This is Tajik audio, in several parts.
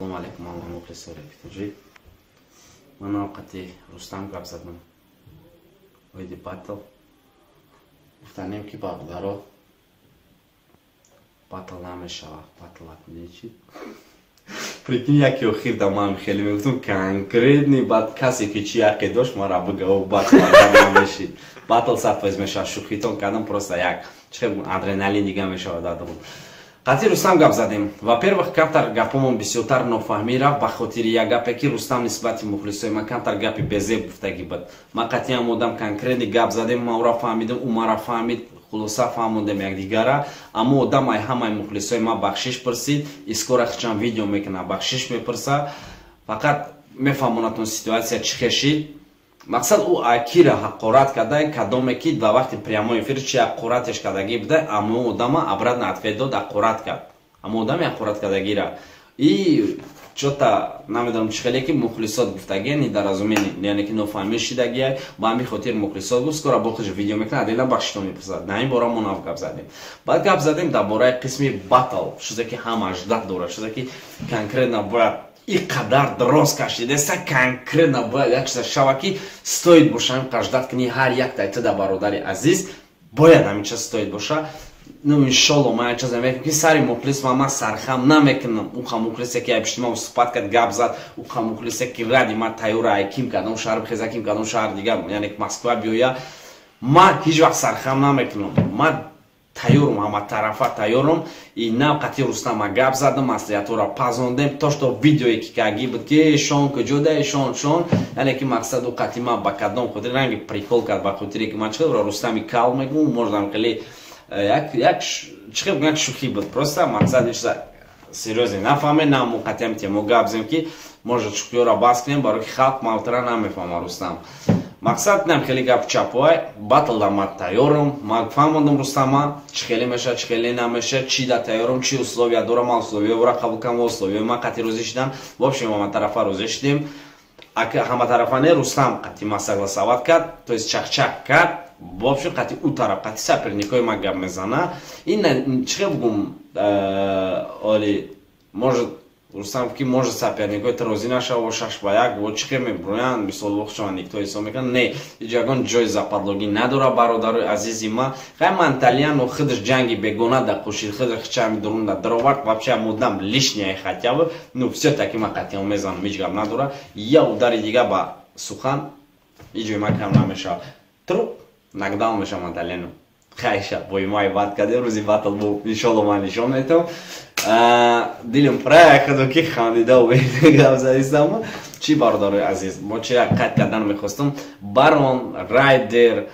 Салому алейкум, ҳама мухлисои тоҷик. Ман навқати Рустам гап задам оиди батл. Гуфтанем, ки бародаро, батл намешава, батл чи? Прикинь, яки охир да ман хеле мегуфтам, конкретный баъд касе ки чи яқе дошт, мара бигав, батл намешид, батл 100% мешава. Шӯхитон кардам, просто як чи адреналин дига мешава дар дурун. Қатъи Рустам гап задем. Во-первых, камтар гапомон бисёртар нофаҳмӣ рафт ба хотири як гапе, ки Рустам нисбати мухлисои ман камтар гапи безеб гуфтагӣ буд. Ман қатъиан одам конкретный гап задем, ман ӯра фаҳмидам, ӯ мара фаҳмид, хулоса фаҳмондем якдигара. Аммо одам ай ҳамаи мухлисои ман бахшиш пурсид. И скоро хичам видео мекунам, бахшиш мепурса. Фақат мефаҳмонатон ситуация чӣ хешид. Мақсад, ӯ акира ҳақорат карда, кадоме ки дар вақти прямой эфир чи ҳақоратеш кардагӣ буда, аммо одама обратно ответ дод, ҳақорат кард аммо одами ҳақорат кардагира. И чё-то намедонам чӣ хеле ки мухлисот гуфтагия, недоразумение, яъне ки нофаҳмӣ шидагия. Ба ҳамин хотир мухлисот гуфт, скоро бо хуш видео мекунад, отдельно бахшито мепурсад. На ин бора мо нав гап задем. Баъд гап задем дар бораи қисми батл, чизе ки ҳама ждать дорад, чизе ки конкретно бояд и қадар дроз кашидеса, конкретно бояд як чиза шава, ки стоит боша ҳамин қадар ждать кунӣ. Ҳар як тайтида, бародари азиз, бояд ҳамин чиз стоит боша. Ну, иншолло, ман як чизе мекунам, ки сари мухлис ман сархам намекунам. Уха мухлисе ки айпишти ман суҳбат кард, гап зад, уха мухлисе ки ради ман тайёра ай ким кадом шаҳр бихеза, ким кадом шаҳр дигар, яъне Москва биёя, ман ҳеҷ вақт сархам намекунам. Ман тайёрум, ҳаматарафа тайёрум. И нав қатъи Рустама гап задам, маслиҳатҳоро пазондем. То что видеое ки кагӣ буд, ки шон куҷода, шон, шон, яъне ки мақсаду қатъи ман ба кадом хотир ранги прикол кард, ба хотире ки ман чӣ Рустами кал мегӯм, мождам хеле як чӣ як шӯхӣ буд. Просто мақсад серьёзно нафаҳме. На мо қатъиам темо гап зем, ки может шӯхиёро бас кунем, барои ки халқ мавтара намефаҳма. Рустам мақсад нам хеле гап чапой, батл да ман тайёрам. Ман фаҳмондам Рустама, чӣ хеле меша, чӣ хеле намеша, чӣ да тайёрам, чӣ условия дорам. Ман условияро қабул кардам, условия ман қатъи розӣ шудам. В общем, ҳаматарафа розӣ шудем. Ҳаматарафа не, Рустам қатъи ман согласовать кард, то есть чахчах кард. В общем, қатъи ӯ тараф, қатъи соперникои ман гап мезана. Ин чӣ хел бугум, оли может Рустам ки может соперникои ту розӣ нашава, 6-1 во чӣ хел мебуроянд, мисол вохшава никто ҳисоб мекунад. Не, ҳеҷ ягон ҷои западлогӣ надора, бародарои азизи ман. Хай, манталияно худаш ҷанги бегона да қушид, худаш хичами дурун да даровард. Вообще мудам лишняя хотя бы, ну всё-таки ман қатъиан мезанам, ҳеҷ гап надора. Я удари дига ба сухан ҳеҷ ҷои ман кам намешавад, труп нокдаун мешава манталияно. Хайша, бои май бад кардем, рӯзи батл бу иншолло ман нишон метавам. Дилам праяхадо ки хандида гап задистам. Чӣ, бародарои азиз, мо чи як қайд кардан мехостам: Барон, Райдер,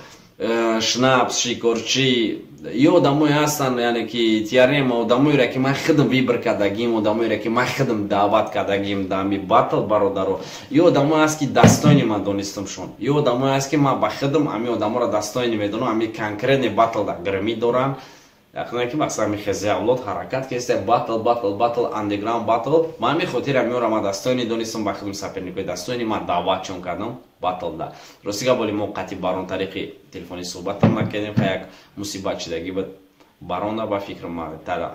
Шнапс, Шикорчӣ, ё одамое ҳастанд, яъне ки теорема, одамоеро ки ман худам выбор кардагим, одамоеро ки ман худам даъват кардагим дар ами батл. Бародаро, ё одамое ҳаст, ки достойный ман донистамшон, ё одамое ҳаст, ки ман ба худам ами одаморо достойный медонам, ами конкретный батл да гирмӣ доранд. Яқина ки мақсад ами хези авлод ҳаракат кеста, батл, батл, батл, андеграунд батл. Ман ами хотир амиёра ман достойный донистам, ба худам соперникои достойный ман даъватшон кардам батл да. Рости гап, боли мо қатъи Барон тариқи телефони суҳбатам накардем. Ха, як мусибат шидагӣ буд Баронда, ба фикрам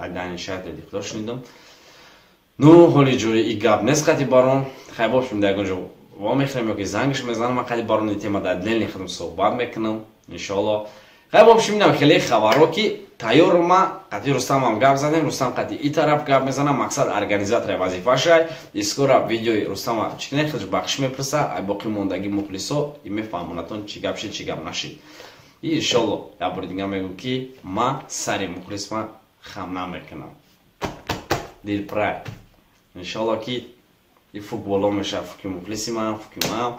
айдани шаҳр дихто шунидам. Ну, ҳоли ҷои и гап нест қатъи Барон. Хай, бошем, дар ягон ҷо во мехӯрем ё ки зангш мезанам, ман қатъи Барони тема дар отдельный худам суҳбат мекунам, иншоалло. Хай, в общем, инам хеле хабарҳо ки тайёрма. Қатъи Рустамам гап задем, Рустам қатъи и тараф гап мезанам. Мақсад, организатори вазифашай. И скоро видеои Рустама чӣ кунед, худш бахшиш мепурса, ай боқӣ мондагӣ мухлисо и мефаҳмонатон чӣ гап шид, чӣ гап нашид. И иншолло, як бори дига мегӯм, ки ман сари мухлисма хам намекунам. Дилпрай, иншолло, ки и фук боло мешавад, фуки мухлиси ман, фуки ман.